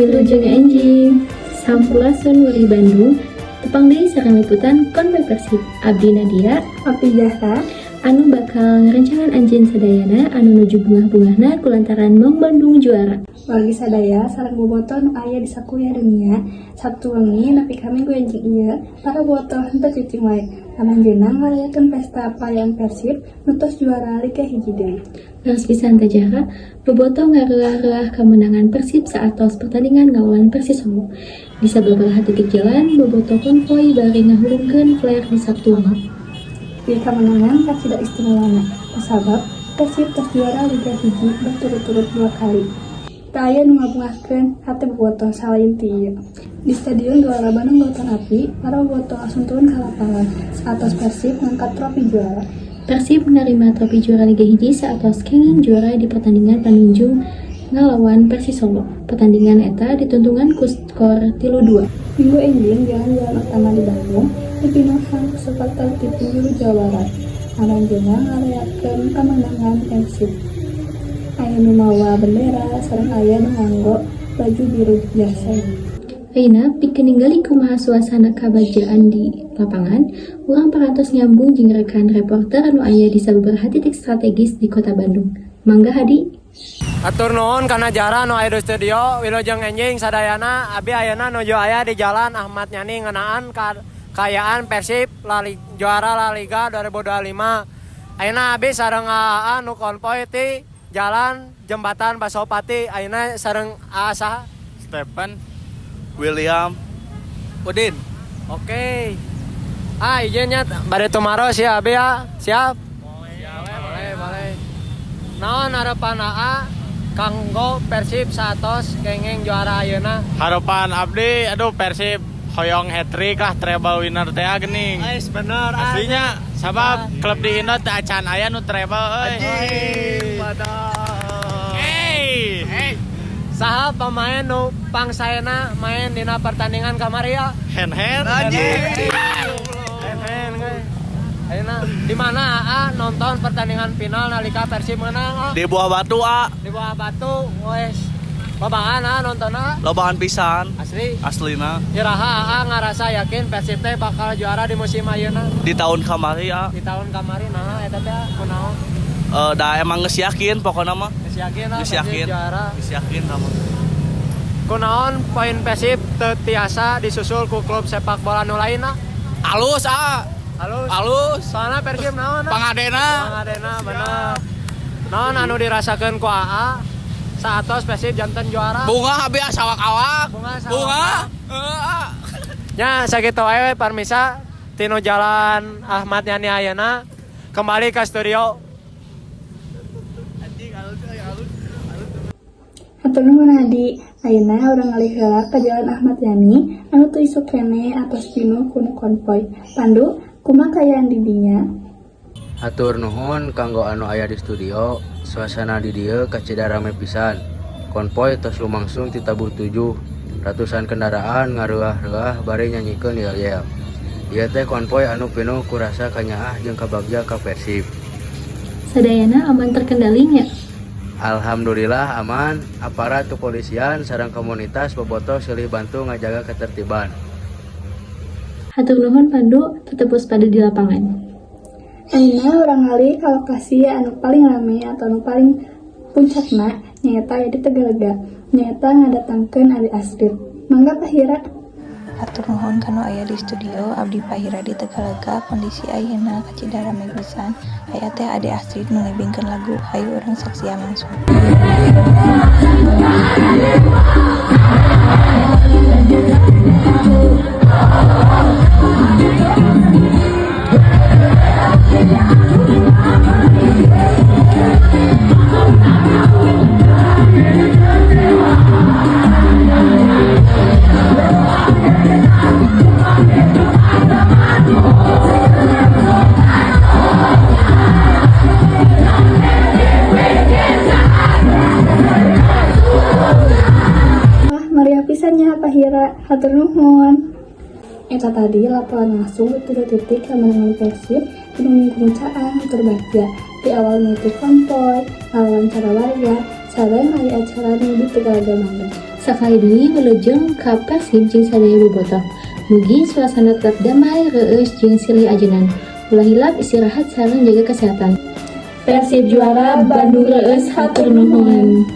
Wilujeng enjing. Sampurasun, wargi Bandung. Tepang deui sareng liputan Konvoy Persib. Abdi Nadia. Abdi Zahra. Anu bakal ngarencangan anjeun sadayana anu nuju bungah-bungahna kulantaran Maung Bandung juara. Wargi sadaya sareng bobotoh nu aya di sakuliah dunia, Sabtu wengi nepi ka Minggu enjing ieu, para bobotoh henteu cicing wae. Aranjeunna ngarayakeun pesta perayaan Persib nu tos juara Liga 1 deui. Leres pisan, Teh Zahra, bobotoh ngareuah-reuah kemenangan Persib saatos pertandingan ngalawan Persis Solo. Di sababaraha titik jalan, bobotoh konvoy bari ngahurungkeun flare di Sabtu wengi. Di kemenangan kacida istimewana, sabab Persib tos juara Liga 1 berturut-turut dua kali. Teu aya nu ngabungahkeun hate bobotoh salain ti ieu. Di Stadion Gelora Bandung Lautan Api, para bobotoh langsung turun ke lapangan saatos Persib ngangkat trofi juara. Persib menerima trofi juara Liga 1 saatos kenging juara di pertandingan panunjung ngalawan Persis Solo. Pertandingan eta dituntungan ku skor 3-2. Minggu enjing, jalan-jalan utama di Bandung dipinuhan ku supporter ti penjuru Jawa Barat. Aranjeunna ngarayakeun kemenangan Persib. Aya nu mawa bendera sareng aya nu nganggo baju biru jersey. Ayeuna pikeun ningali kumaha suasana kabagjaan di lapangan, urang parantos nyambung jeung rekan reporter anu aya di sababaraha titik strategis di Kota Bandung. Mangga, Hadi. Hatur nuhun kana Zahra nu aya di studio. Wilujeng enjing sadayana, abi ayeuna nuju aya di Jalan Ahmad Yani ngeunaan kaayaan Persib juara La Liga 2025. Ayeuna abi sareng AA nu konvoy ti Jalan Jembatan Pasopati. Ayeuna sareng AA saha? Stephen. William. Udin. Oke. Ah, izinnya bade tumaros ya abi ya. Siap? Boleh, boleh. Naon harapan AA kanggo Persib saatos kenging juara ayeuna? Harapan abdi, aduh, Persib hoyong hat trick lah, treble winner teh geuning. Ais, bener. Aslinya sabab klub di Indo teh acan aya nu treble euy. Hey, hey. Saha pemain nu pangsaena main dina pertandingan kamari ya? Hen hen. Hen hen ge. Ayeuna di mana AA nonton pertandingan final nalika Persib menang, A? Di Buah Batu, A. Di Buah Batu, wes. Lobaan A nonton A? Lobaan pisan. Asli. Aslina. Iraha AA ngarasa yakin Persib teh bakal juara di musim ayeuna? Di tahun kamari, A. Di tahun kamari, nah eta teh kunaon? Eh, da emang geus yakin pokoknya mah. Geus yakin lah Geus Persib yakin. juara. Geus yakin sama. Kunaon poin Persib teu tiasa disusul ku klub sepak bola nu lainna? Alus, A. Halus. Alus. Soalnya Persib naon, A? Pangadena. Pangadena, bener. Naon anu dirasakeun ku AA saatos Persib janten juara? Bungah abi sawak-awak. Bungah sawak. Bungah. Heeh, A. Nya sakitu wae, parmisa tinu Jalan Ahmad Yani ayeuna, kembali ke studio. Hatur nuhun, Hadi. Ayeuna urang ngalih heula ka Jalan Ahmad Yani anu teu isuk keneh atos pinuh ku nu konvoy. Pandu, kumaha kaayaan di dinya? Hatur nuhun kanggo anu aya di studio. Suasana di dieu kacida rame pisan. Konvoy tos lumangsung ti tabuh tujuh. Ratusan kendaraan ngaruah-reuah bari nyanyikeun yel-yel. Ieu teh konvoy anu pinuh ku rasa kanyaah jeung kabagja ka Persib. Sadayana aman terkendalinya? Alhamdulillah aman, aparat kepolisian sareng komunitas bobotoh silih bantu ngajaga ketertiban. Hatur nuhun, Pandu, tetep waspada di lapangan. Ayeuna urang ngalih ka lokasi anu paling rame atau anu paling puncakna, nyaeta aya di Tegalega. Nyaeta ngadatangkeun Adi Astrid. Mangga, Pahira. Hatur nuhun kanu aya di studio. Abdi Pahira di Tegalega. Kondisi ayeuna kacida rame pisan. Aya teh Ade Astrid nu ngibingkeun lagu. Hayu urang saksian langsung. Wah, meriah pisan nya, Pahira. Hatur nuhun. Eta tadi laporan langsung tilu titik kemenangan Persib di Minggu caang tur bagja. Di awal mengikuti konvoy, wawancara warga, sareng aya acara nu di Tegalega, Bandung. Sakali deui wilujeng ka Persib jeung sadaya bobotoh. Mugi suasana tetap damai, reueus jeung silih ajenan. Ulah hilap istirahat sareng jaga kesehatan. Persib juara, Bandung reueus, hatur nuhun.